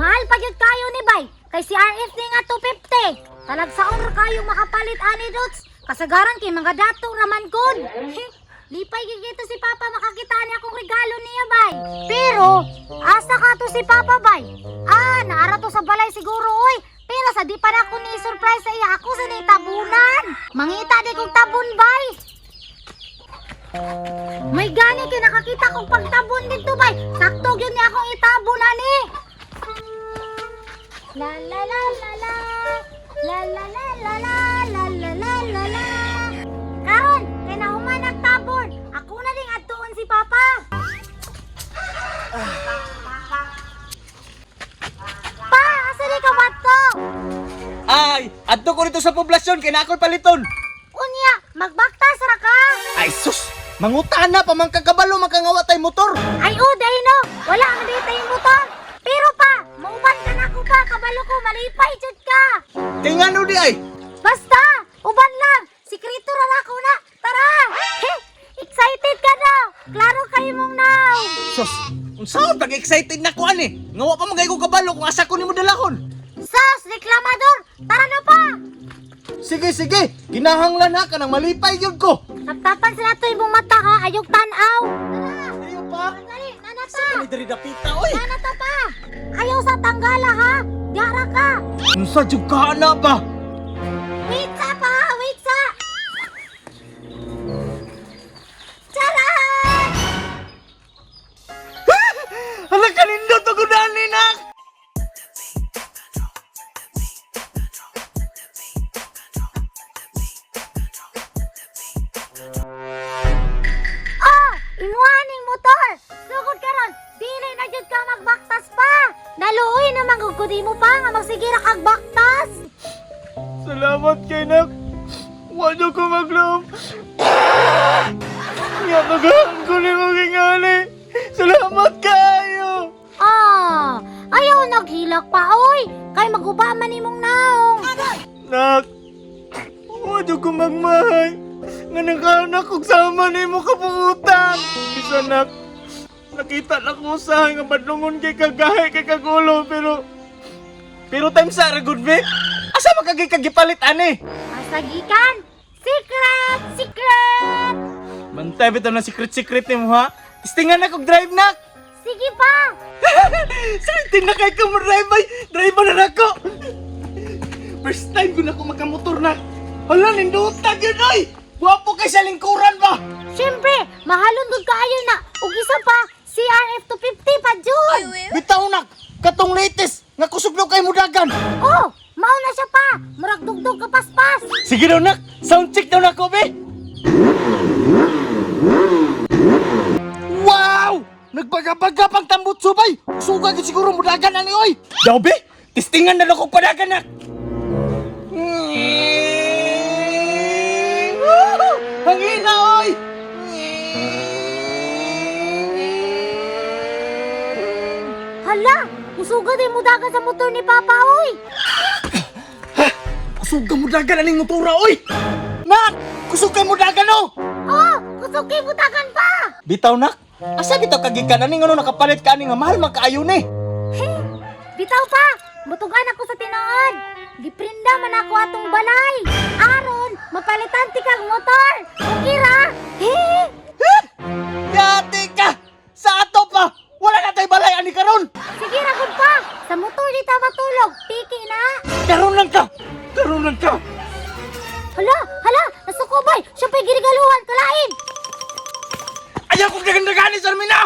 Mahal pa gyud kayo ni bay. Kay CRF ni nga 250. Talagsaon ra kayo makapalit ani Dots. Kasagaran kay mga dato raman kun. Lipay gyud gito si Papa makakita ni akong regalo niya bay. Pero asa ka to si Papa bay? Ah, naara to sa balay siguro oy. Pero sa di pa na ako ni surprise sa iya, ako sa ni tabunan. Mangita di kong tabon bay. May gani kay nakakita kong pagtabon dito bay. Sakto gyud ni akong itabon ani. La la la la la. La la la la la la la la la la. Karon, kay nahuman nagtabon. Ako na ding adtuon si Papa. Pa, asa di ka bato? Ay, adto ko rito sa poblasyon kay na ako'y paliton. Unya, magbaktas ra ka. Ay sus, mangutana pa man kagkabalo makangawa tay motor. Ay, oh, dahil no. Wala man dito yung motor. Pero pa, mauban ka na ko pa. Kabalo ko, malipay jud ka. Kay ngano di ay? Basta, uban lang. Sikreto ra na ako na. Tara! Heh, excited ka na. Klaro kayo mong now. Sus, unsaon pag excited na ko ani? Nga wa pa man kay ko kabalo kung asa ko nimo dalahon. Sus, reklamador. Tara na pa. Sige, sige. Ginahanglan ha kanang malipay gyud ko. Taptapan sila to imong mata ha. Ayog tanaw. Tara. Ayo pa. Dali, nana ta. Kani diri dapita oy. Nana ta pa. Ayaw sa tanggala ha. Diara ka. Unsa jud ka na ba? Wait sa pa ha. Wait sa. Charan! Hala kanindot og dani nak. Oh, imuha ning motor. Sugod karon, dili na jud ka magbaktas pa. Naluoy naman gud ko mo pa nga magsigira kag baktas. Salamat kay nak. Wa jud ko maglaom. Nga magahan ko nimo gingali. Salamat kayo. Ah, ayaw naghilak pa oy. Kay maguba man imong naong. Nak, wa jud ko magmahay. Nga nangkaanak kog sama nimo kabuutan. Bisa nak, nakita na ko sa nga badlongon kay kagahi kay kagulo pero time sa ra good be. Asa man kagay kagipalit ani? Asagikan. Secret, secret. Bantay bitaw na secret secret nimo ha. Tistingan na kog drive nak. Sige pa. Swerte na kay ka mo drive ay. Driver na nako. First time ko na ko magkamotor na. Hala nindota gyud oy. Gwapo kay sa lingkuran ba? Siyempre, mahalon gud kaayo na. Ug isa pa, CRF 250 pa jud. Bitaw nak, katong latest nga kusog daw kay mudagan. Oh, mao na siya pa. Murag dugdug ka paspas. Sige daw nak, sound check daw nako be. Wow! Nagbaga-baga pang tambutso bay. Suga gyud siguro mudagan ani oy. Daw be, testingan na lang ko padagan nak. Woo! Hangina oy. Hala, usuga din mo dagan sa motor ni Papa oy. Kusog ka mudagan aning motora oy. Nak, kusog kay mudagan oh. Oh, kusog kay butagan pa. Bitaw nak, asa bitaw kagikan ani ngano nakapalit ka ani nga mahal man kaayo ni. Hey, bitaw pa. Mutugan ako sa tinuod. Giprinda man ako atong balay. Aron, mapalitan ti kag motor. Okay ra? Hey, Yati ka! Sa ato pa! Wala na tay balay ani karon! sige ra gud pa. Sa motor di ta matulog. Piki na. Karon lang ka! Karon lang ka! Hala, hala, nasuko bay. Siya pa'y girigaluhan, kalain. Ayaw kong dagandagani sa mina!